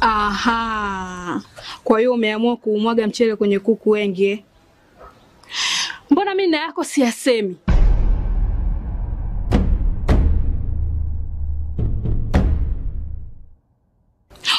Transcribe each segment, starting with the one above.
Aha, kwa hiyo umeamua kuumwaga mchele kwenye kuku wengi eh? Mbona mimi na yako siyasemi?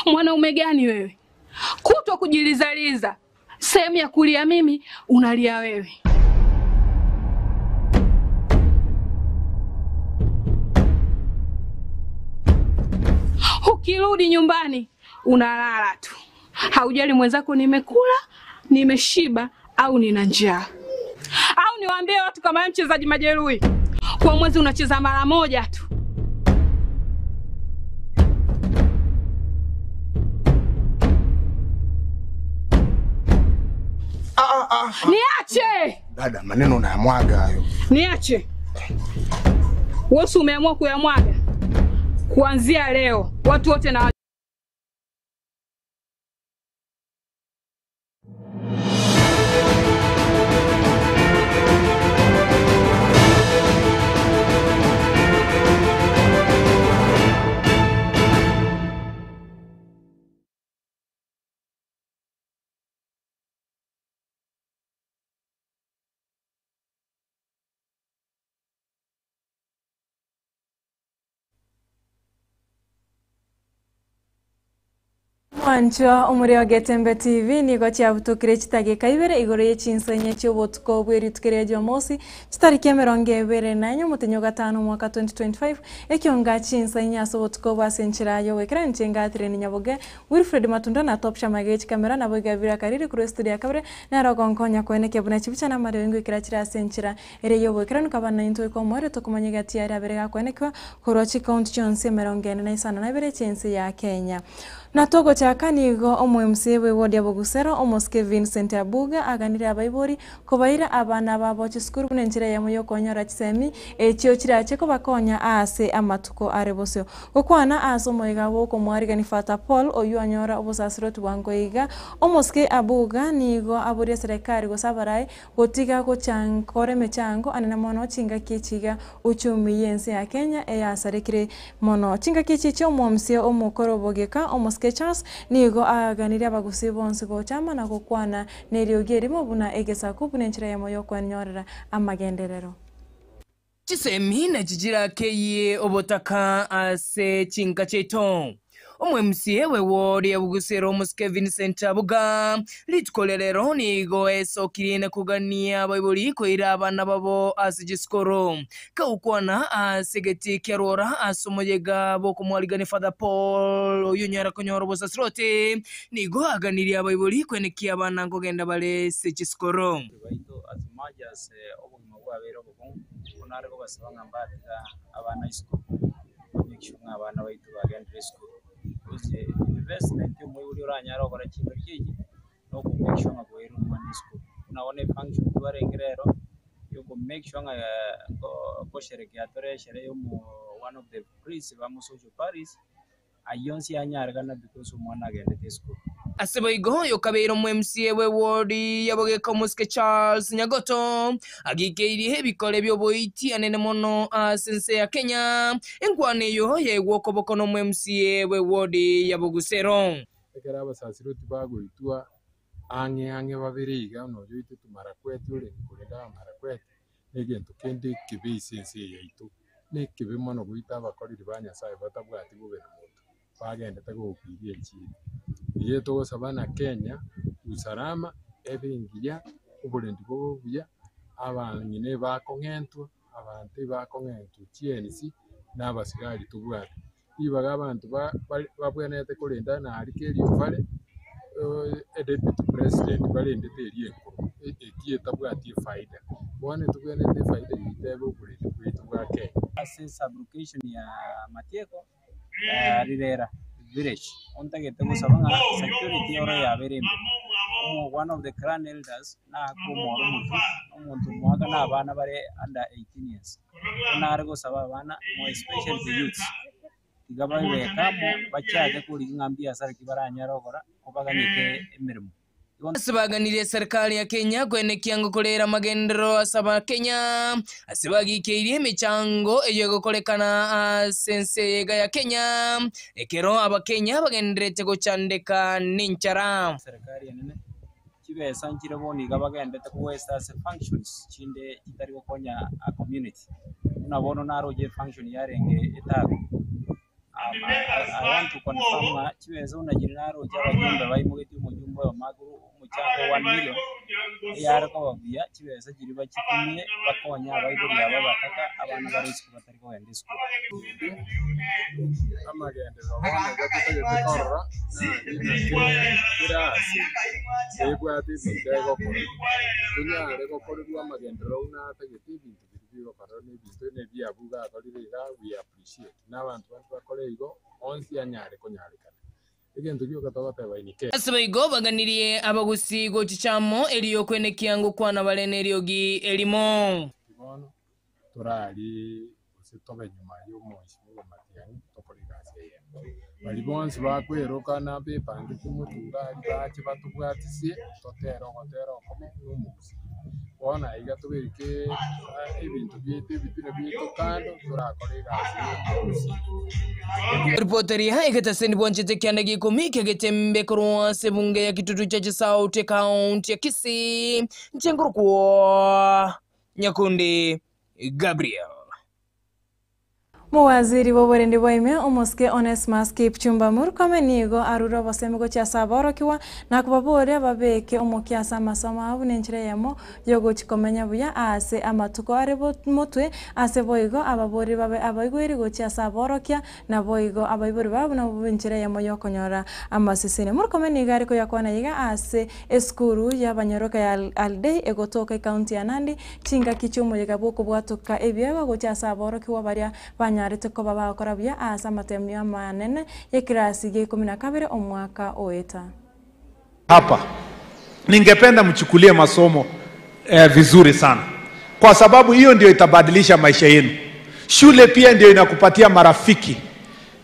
Mwanaume gani wewe? Kutwa kujilizaliza, sehemu ya kulia mimi unalia wewe. Ukirudi nyumbani unalala tu, haujali mwenzako nimekula, nimeshiba au nina njaa. Au niwaambie watu kama wewe mchezaji majeruhi, kwa mwezi unacheza mara moja tu. Niache, Dada, maneno unayamwaga hayo. niache. Wewe si umeamua kuyamwaga? Kuanzia leo watu wote na Mwancho omore wa Getembe TV nigo chiabutukire chitageka ibere igoro ye chinsenye chiobotuko bweritukire Jumamosi chitariki emerongo ebere na enye omotenyo gatano mwaka 2025 ekionga chinsenye ase obotuko bwa senchera yowekera nchengatire ni Nyaboge Wilfred Matunda na Top Shamage chikamera nabo igabira kariri kuri studio ya kabere narogonkonya kweneke buna chibicha na mario ingo ikira chira senchera ere yowekera nukabana intwe komore tokumanya gati yari abere gakwenekwa korwa chikaunti chionsi emerongo ene na isano na ibere chense ya Kenya na togochaka nigo omo-MC bwe ward ya Bogusero omosike Vincent Abuga aganire abaibori kobaira abana babo chisukuru buna enchera yamo yokonyora chisemi echio chirache kobakonya ase amatuko are bosio gokwana ase omoiga bwokomwarigani Fata Paul oyu anyora obosasiroti bwango iga omosike Abuga nigo aboria serikali gose abarayi gotiga gochankora emechango anene mono chingaki echiga uchumi yense ya Kenya eyasarekire mono chingaki echi chia omo-MC omokoro bogeka omosike Charles nigo aganire abagusi bonsi gochama na gokwana neriogi erimo buna egesaku buna enchera yamo yokwenyorera amagenderero. Chisemi na chichira keye obotaka ase chinka cheto omo-MC we ward ya Bugusero omosike Vincent Abuga rituko rero nigo esokire na kugania abaibori koira abana babo ase chisukuru kaukwana ase geti kiarora ase omoyega bokomwarigani Father Paul oyo nyara konyora obosasiroti nigo aganirie abaibori kwenekia abana nkogenda bare ase chisukuru. Baito as much as obogima bwabeire obokong'u nare kobasaba ng'a mbatiga abana esukuru make sure ng'a abana baito bagendire esukuru because investment omoibori oranyare gokora chingaki echi noko make sure ng'a bwairwe omwana esukuru. Buna bono efunction twarenge rero yoko make sure ng'a kosherekea tore esherehe ya omo one of the priests ba Mosocho parish aywo onsi anyarekana because omwana agendete esukuru. Ase boigo yokabeire omo-MC we ward ya Bogeka omosike Charles Nyagoto agikeirie ebikore byoboiti anene mono ase ense ya Kenya enkwana eyo yaigwa okoboko na omo-MC we ward ya Bogusero. Ekero abasasiroti bagoitwa ang'e ang'e babere iga noyo oitete marakweti orenge korenda abamarakweti na egento kende ekebe ase ense eye yaito na ekebe mono goita abakoreri ba Nyasaye batabwati bobe na monto bagendete gokiria enchiri. Iga togosaba na Kenya usalama ebe engiya oborendi bobe obuya abang'ina ebakong'entwa abanto ebakong'entwa chiensi na abasigari tobwate. Ribaga abanto babwenerete korenda nari Kerio Valley deputy president barendete eria enkoro eki etabwati efaida. Bono tobwenerete efaida yaito ebe oborendi bwaito bwa Kenya. Ase sub-location ya Matieko Rirera village ontagete gosaba ng'a security oro yabeire embe omo one of the clan elders naka omoro omotwe omonto omwaka na abana bare under 18 years nare gosaba abana more especially the youths tiga babeke amo bachake korigia ng'a mbiasara ki baranyare gokora kobaganyete emeremo. Igo. Ase baganirie eserikari ya Kenya koenekia ngokorera amagenderero ase Abakenya ase bagikeirie emechango eyio egokorekana ase ense eye iga ya Kenya ekero Abakenya bagendererete gochandeka nenchara. Serikari enene, chibesa nchire bono iga bagendete kowesta ase functions chinde chitari gokonya a community. Buna bono naroche efunction yarenge etago. I want to confirm ng'a chibesa buna chiria naroche abajumbe baimogetie omojumbe oyomo akorwa omochango o one million, eyare koba buya chibesa chiria bachitumie bakonye abaibori aba abataka abana bare isiko batari kogenda esukuru. Amagenderero bono iga totagete korora ng'a kera ase ebwate ebinto egokora, tonyare gokorerwa amagenderero buna atagete ebinto biria bigokorerwa na ebinto na ebiabu iga akorire iga we appreciate. Na abanto bande bakore igo, onsi anyare konyarekana. Egento gioka togoteba in case. Ase boigo baganirie abagusii gochicha amo, erio kwenekia ngokwana bare neriogi erimo. Bono torarie gose tobe nyuma y'omoisia bw'amatiang'i tokore egasi eyemo. Baria bonsi bakweroka na bepangete motura aria bache batobwatisie totere ogotera okomo na omogusii. Bono aiga tobeke ebinto biaito ebitina biaito kando torakore egasi y'omogusii. Ripoti eria egetaseni bwanchete ekianda gia ikomi ki'egetembe korwa ase ebunge ya Kitutu Church South ekaunti ya Kisii, inche nkorokwa Nyakundi Gabriel. Mowaziri bw'oborendi bwa ime, omosike Onesmus Kipchumba Murkomen nigo arure obosemi gochia ase aborokigwa na kobaboria babeke omokia ase amasomo abo buna enchera eyemo y'ogochia komenya buya aase amatuko are motwe ase boigo ababoria babe abaigweri gochia ase aborokia Naboigo abaibori babo nabo enchera eyemo y'okonyora amaseseni. Murkomen nigo are koyakwana iga ase esukuru y'abanyoroka ya Aldei egotoka ekaunti ya Nandi, chingaki chi'omoyega bw'okobwatoka ebiegwa gochia ase aborokigwa baria banyarete koba bagokora buya ase amatemio amanene y'ekirasi gia ikomi na kabere omwaka oeta. Hapa ningependa mchukulie masomo eh, vizuri sana, kwa sababu hiyo ndio itabadilisha maisha yenu. Shule pia ndio inakupatia marafiki,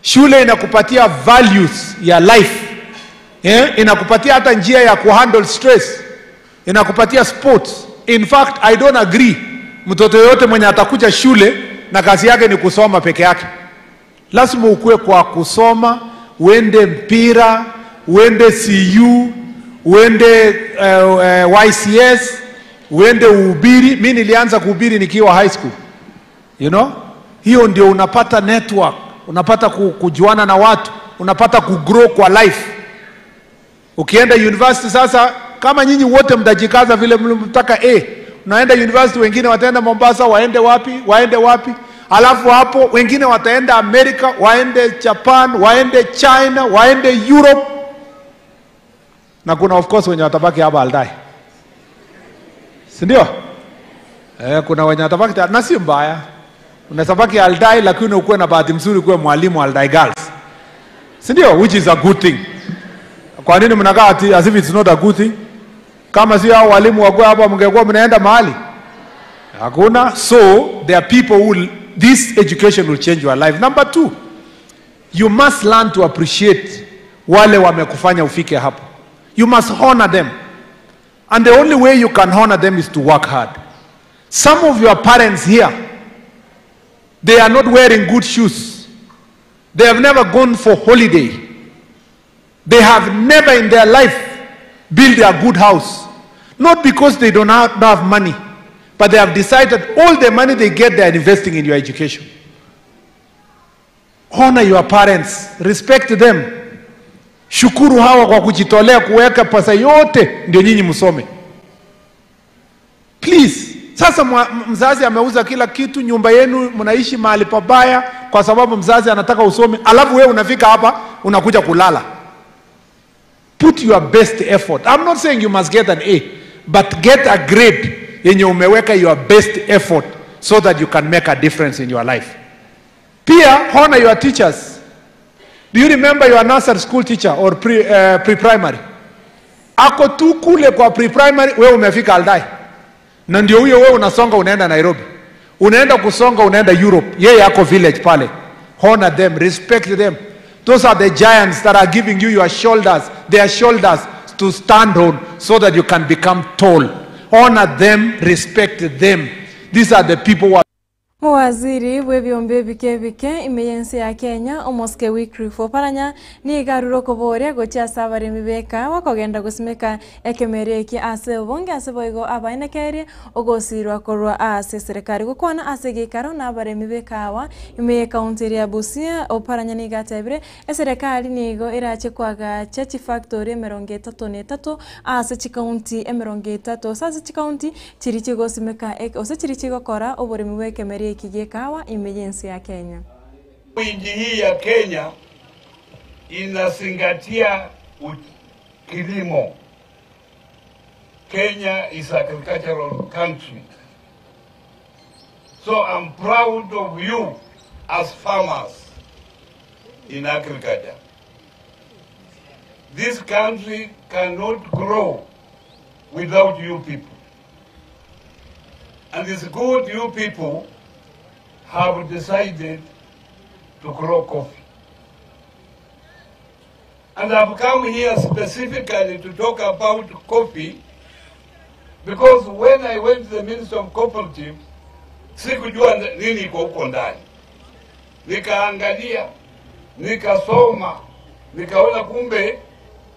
shule inakupatia values ya life eh, inakupatia hata njia ya kuhandle stress, inakupatia sports. In fact I don't agree mtoto yoyote mwenye atakuja shule na kazi yake ni kusoma peke yake. Lazima ukue kwa kusoma, uende mpira, uende CU, uende YCS, uende uhubiri. Mi nilianza kuhubiri nikiwa high school, you know? Hiyo ndio unapata network, unapata kujuana na watu, unapata kugrow kwa life. Ukienda university sasa, kama nyinyi wote mtajikaza vile mlitaka A, unaenda university, wengine wataenda Mombasa, waende wapi, waende wapi, alafu hapo wengine wataenda Amerika, waende Japan, waende China, waende Europe, na kuna of course wenye watabaki hapa Aldai, si ndio? Eh, kuna wenye watabaki na si mbaya, unasabaki Aldai lakini ukuwe na bahati mzuri ukuwe mwalimu Aldai Girls, si ndio? Which is a good thing. Kwa nini mnakaa ati as if it's not a good thing? Kama sio hao walimu wakuwa hapa, mngekuwa mnaenda mahali hakuna. So there are people who this education will change your life. Number two, you must learn to appreciate wale wamekufanya ufike hapo. You must honor them, and the only way you can honor them is to work hard. Some of your parents here, they are not wearing good shoes. They have never gone for holiday. They have never in their life built a good house. Not because they don't have money, but they have decided all the money they get, they are investing in your education. Honor your parents, respect them. Shukuru hawa kwa kujitolea kuweka pesa yote ndio nyinyi msome. Please. Sasa mzazi ameuza kila kitu, nyumba yenu mnaishi mahali pabaya kwa sababu mzazi anataka usome, alafu wewe unafika hapa unakuja kulala. Put your best effort. I'm not saying you must get an A, but get a grade yenye umeweka your best effort so that you can make a difference in your life. Pia honor your teachers. Do you remember your nursery school teacher or pre-primary? Ako tu kule kwa pre-primary, wewe umefika Aldai. Na ndio huyo wewe unasonga unaenda Nairobi. Unaenda kusonga unaenda Europe. Yeye ako village pale. Honor them, respect them. Those are the giants that are giving you your shoulders, their shoulders to stand on so that you can become tall. Honor them, respect them. These are the people who are Mowaziri bw'ebiombe ebike ebike ime y'ense ya Kenya, omosike Wycliffe Oparanya, nigo arure okoboria gochia ase abaremi b'ekahawa kogenda gosimeka ekemeri eke ase obonge ase boigo abaenekerie ogosirwa korwa ase eserekari. Gokwana ase egeikaro na abaremi b'ekahawa ime y'ecounty eria ya Busia, Oparanya nigo atebire Eserekari nigo erache koagacha chifactori 33 ase chikaunti 30 ase ase chikaunti chiria chigosimeka gose chiria chigokora oboremi bw'ekemeri eki gi'ekahawa ime y'ense ya Kenya. Nchi hii ya Kenya inazingatia kilimo. Kenya is agricultural country. So I'm proud of you as farmers in agriculture. This country cannot grow without you people. And it's good you people have decided to grow coffee. And I've come here specifically to talk about coffee because when I went to the Minister of Cooperative, sikujua nini iko huko ndani. Nikaangalia, nikasoma, nikaona kumbe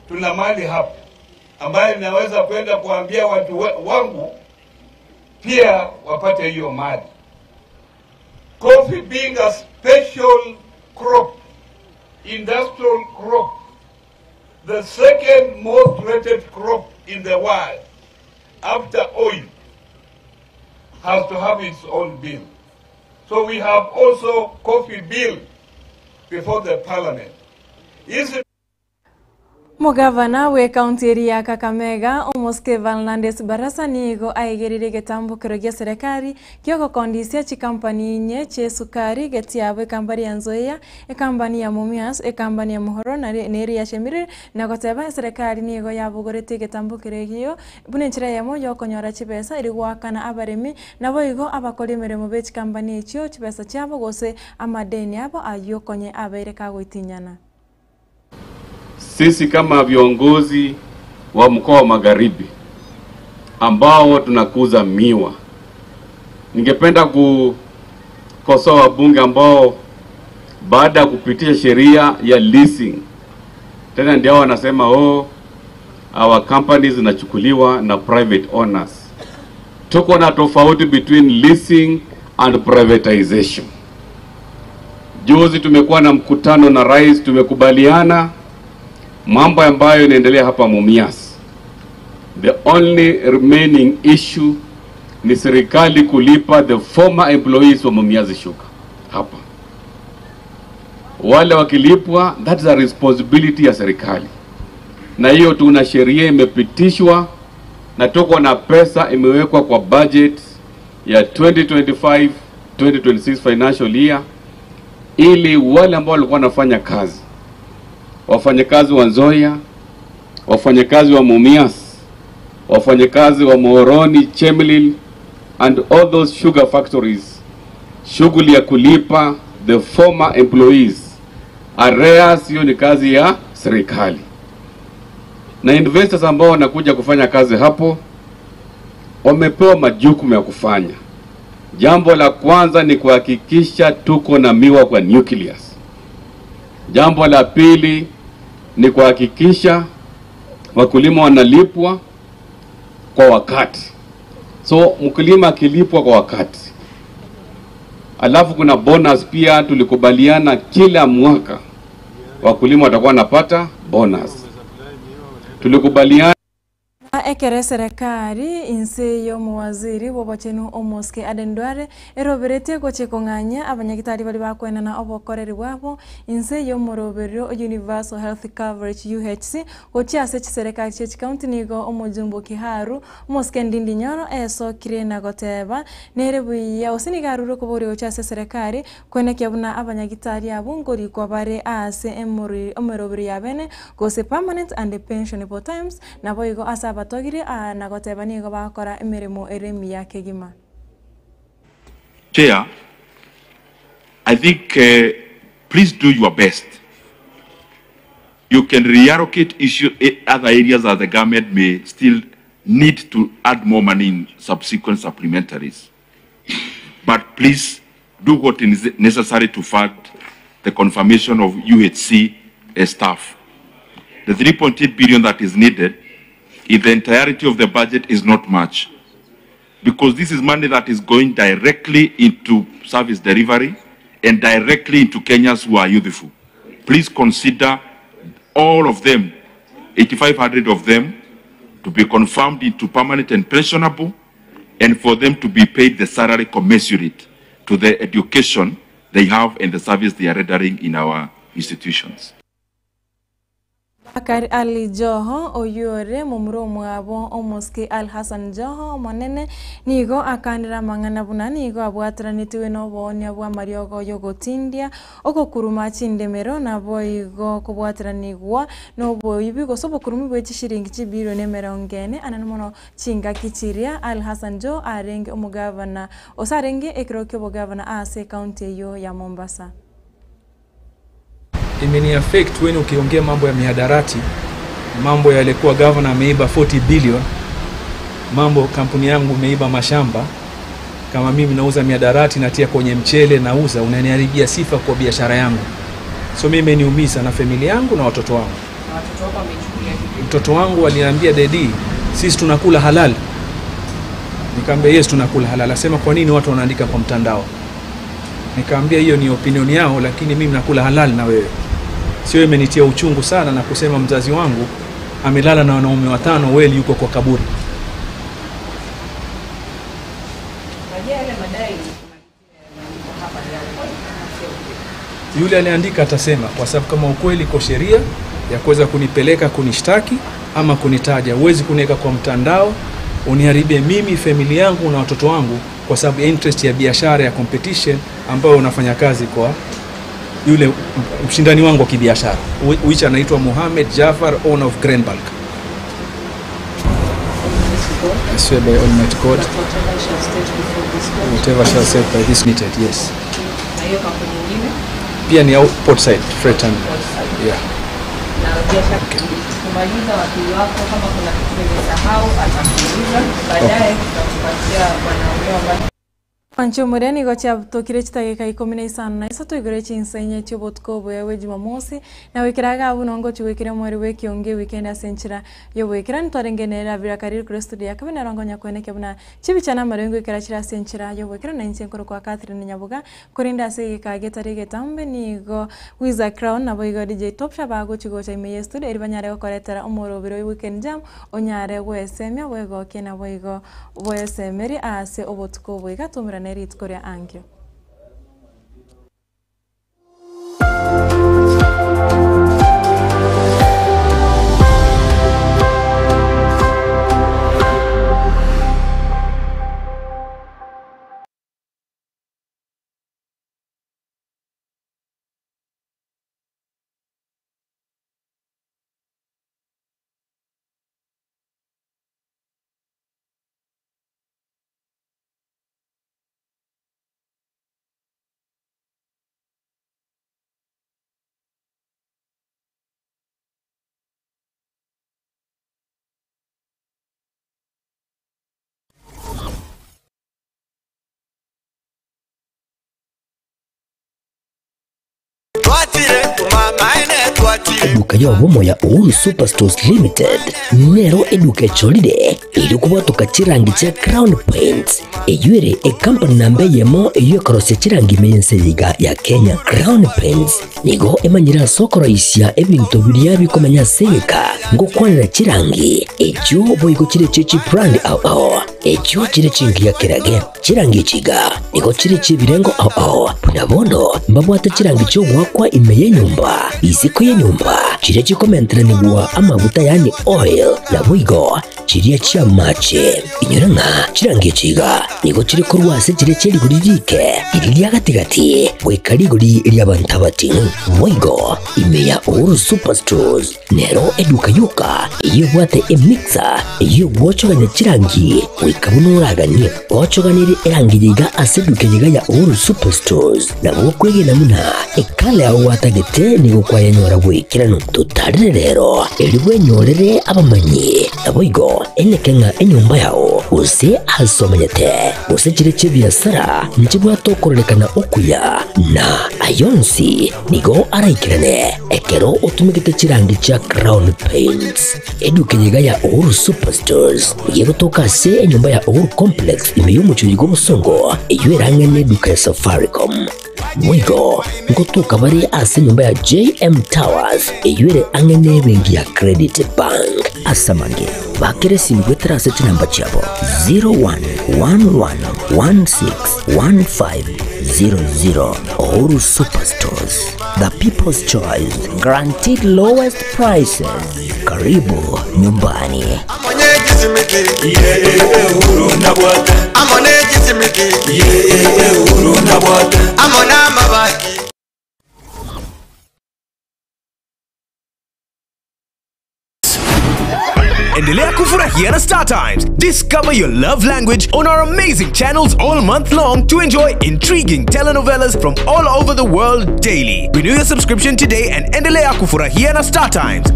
tuna mali hapa ambayo ninaweza kwenda kuambia watu wangu pia wapate hiyo mali. Coffee being a special crop, industrial crop, the second most rated crop in the world after oil, has to have its own bill. So we have also coffee bill before the parliament. Is it Omogavana bw'ekaunti eria ya Kakamega, Omosike Fernandes Barasa nigo aigereire egetambokero gia serekari ki'ogokondisia chikampani inye chi'esukari gati yabo ekambari ya Nzoia, ekambani ya Mumias, ekambani ya Muhoroni na neri ya Chemelil na goteba eserekari nigo yabogorete egetambokero ekio buna enchera eyemo yokonyora chibesa eri goakana abaremi naboigo abakori emeremo be chikampani echio chibesa chiabo gose amadeni abo ayio konye abeire kagoitinyana. Sisi kama viongozi wa mkoa wa Magharibi ambao tunakuza miwa, ningependa kukosoa wabunge ambao baada ya kupitisha sheria ya leasing tena ndio wanasema oh, our companies zinachukuliwa na private owners. Tuko na tofauti between leasing and privatization. Juzi tumekuwa na mkutano na rais, tumekubaliana mambo ambayo inaendelea hapa Mumias. The only remaining issue ni serikali kulipa the former employees wa Mumias Sugar hapa. Wale wakilipwa, that's a responsibility ya serikali, na hiyo tuna sheria imepitishwa na tuko na pesa imewekwa kwa budget ya 2025 2026 financial year, ili wale ambao walikuwa wanafanya kazi, wafanyakazi wa Nzoia, wafanyakazi wa Mumias, wafanyakazi wa Muhoroni, Chemelil and all those sugar factories, shughuli ya kulipa the former employees arrears, hiyo ni kazi ya serikali, na investors ambao wanakuja kufanya kazi hapo wamepewa majukumu ya kufanya. Jambo la kwanza ni kuhakikisha tuko na miwa kwa nucleus. Jambo la pili ni kuhakikisha wakulima wanalipwa kwa wakati. So mkulima akilipwa kwa wakati, alafu kuna bonus pia tulikubaliana kila mwaka wakulima watakuwa wanapata bonus. Tulikubaliana Ekero eserekari inse y'omowaziri bw'obochenu Omosike Aden Duale eroberetie gochia kong'anya abanyagitari baria bakoenana obokoreri bwabo inse y'omoroberio Universal Health Coverage UHC gochia ase chiserekari chia chikaunti nigo omojumbe o Kiharu Omosike Ndindi Nyoro esokire na goteba nere buya gose nigo arure okoboria gochia ase eserekari koenekia buna abanyagitari abwo nkorikwa bare ase emeroberio ya bene gose permanent and pensionable times naboigo ase abatogire na goteba nigo bagokora emeremo ere emiya kegima. Chair, I think please do your best. You can reallocate issue, other areas that the government may still need to add more money in subsequent supplementaries. But please do what is necessary to fund the confirmation of UHC staff. The 3.8 billion that is needed in the entirety of the budget is not much, because this is money that is going directly into service delivery and directly into Kenyans who are youthful. Please consider all of them, 8,500 of them, to be confirmed into permanent and pensionable, and for them to be paid the salary commensurate to the education they have and the service they are rendering in our institutions. Bakari Ali Joho, oyio ore momura omwabo omosike Al Hassan Joho omonene, nigo akanire amang'ana buna nigo abwateranetigwe noboonia bw'amariogo y'ogotindia, ogokuruma chindemero, naboigo kobwateranigwa noboibi gose obokurumi bwe chishiringi chibilioni emerongo ene anene mono chingaki chiria Al Hassan Joho arenge omogavana gose arenge ekero ki'obogavana ase ekaunti eyio ya Mombasa. Imeni affect when ukiongea mambo ya mihadarati, mambo ya aliyekuwa governor ameiba 40 billion, mambo kampuni yangu imeiba mashamba, kama mimi nauza mihadarati natia kwenye mchele nauza, unaniharibia sifa kwa biashara yangu. So mimi imeniumiza na familia yangu na watoto wangu. Na watoto wako wamechukulia vipi? Mtoto wangu aliniambia, daddy, sisi tunakula halal. Nikamwambia yes, tunakula halal. Asema kwa nini watu wanaandika kwa mtandao? Nikamwambia hiyo ni opinion yao, lakini mimi nakula halal na wewe. Sio, imenitia uchungu sana na kusema mzazi wangu amelala na wanaume watano, weli yuko kwa kaburi. Na je, yale madai hapa ni ya ukweli ama sio ukweli? Yule aliandika atasema, kwa sababu kama ukweli iko sheria ya kuweza kunipeleka kunishtaki ama kunitaja. Huwezi kuniweka kwa mtandao uniharibie mimi, familia yangu na watoto wangu kwa sababu ya interest ya biashara ya competition ambayo unafanya kazi kwa yule mshindani wangu wa kibiashara which anaitwa Mohamed Jafar, owner of Grand Bulk. I swear by Almighty God, Whatever I shall state before this court. whatever shall said by this meeting, yes. Na hiyo kampuni nyingine Pia ni out Portside Freight Terminal. Portside. Yeah. Na biashara kumaliza wakili wako, kama kuna kitu nimesahau atakuuliza baadaye, tutakupatia bwana huyo ambaye Manche omoria nigo chiabutokire chitageka ikomi na isano na isato igoro chinsa inye chiobotuko obuya bwa ejumamosi na gwikera iga abwo nongo chigwikire omweri bwa ekionge ewikendi ase enchera ya oboikeranu ntwarenge nere Abira Kariri korwa estudio ya kabere naro nkonya koenekia buna chibicha na amarongo goikera chire ase enchera ya oboikeranu na inche nkorokwa Catherine Nyaboga korende ase egeka getari egetambe nigo Wiza Crown nabo igo DJ Topsha bagochi gocha ime ya estudio eri banyare gokoretera omorobero o weekend jam onyare goesemia bwegokia nabo igo bwesemeri ase obotuko obo iga tomerane rituko ria ankio. Eduka y'obumo ya Uhuru Superstores Limited nero eduka echolile iri kubwatuka chirangi cha Crown Paints eyo ere ekampani namba eyemo eyo ekorosia chirangi ime y'ense ya Kenya. Crown Paints nigo emanyire ase okoroisia ebinto biria bikomenya ase egeka ngokwanera chirangi ekyo boigo chire chichi brand ao ao ekyo chire chingiya kerage chirangi echiga nigo chire chibirengo ao ao buna bono mbabwate chirangi chiogwakwa ime y'enyomba isiko y'enyomba chire chikomenteranigwa amaguta yani oil na boigo Chiria chia amache. Inyora ng'a chirangi echi iga nigo chire korwa ase chiria chie rigori rike, riria ria gati-gati, goika rigori ri'abanto abating'u. Boigo, ime ya Uhuru Superstores nero eduka yoka eyio ebwate emixer eyio egwochogania chirangi goika buna oraganie. Gochoganirie erangi eye iga ase eduka eye iga ya Uhuru Superstores, nabo okwegena buna ekala yao gwatagete nigo kwayenyora goikeranu. Totarere rero, erio bwenyorere abamanyi. Naboigo eneke ng'a enyomba yao, gose aase omenyete, gose chire chi'ebiasara, nchibwate okororekana okuya, na ay'onsi nigo araikerane ekero otumegete chirangi chia Crown Paints. Eduka eye iga ya Uhuru Superstores nigo egotoka ase enyomba ya Uhuru Complex ime y'omochie oyo bw'obosongo, eyio erang'ane eduka ya Safaricom. Boigo ngotoka bare ase enyomba ya JM Towers eyio ere ang'e n'ebenki ya Credit Bank. Ase amange, bakera esimi goetera ase chinamba chiabo 0111161500. Uhuru Superstores, the people's choice, guaranteed lowest prices. Karibu nyumbani. Endelea kufurahia na Star Times. Discover your love language on our amazing channels all month long to enjoy intriguing telenovelas from all over the world daily. Renew your subscription today and endelea kufurahia na Star Times.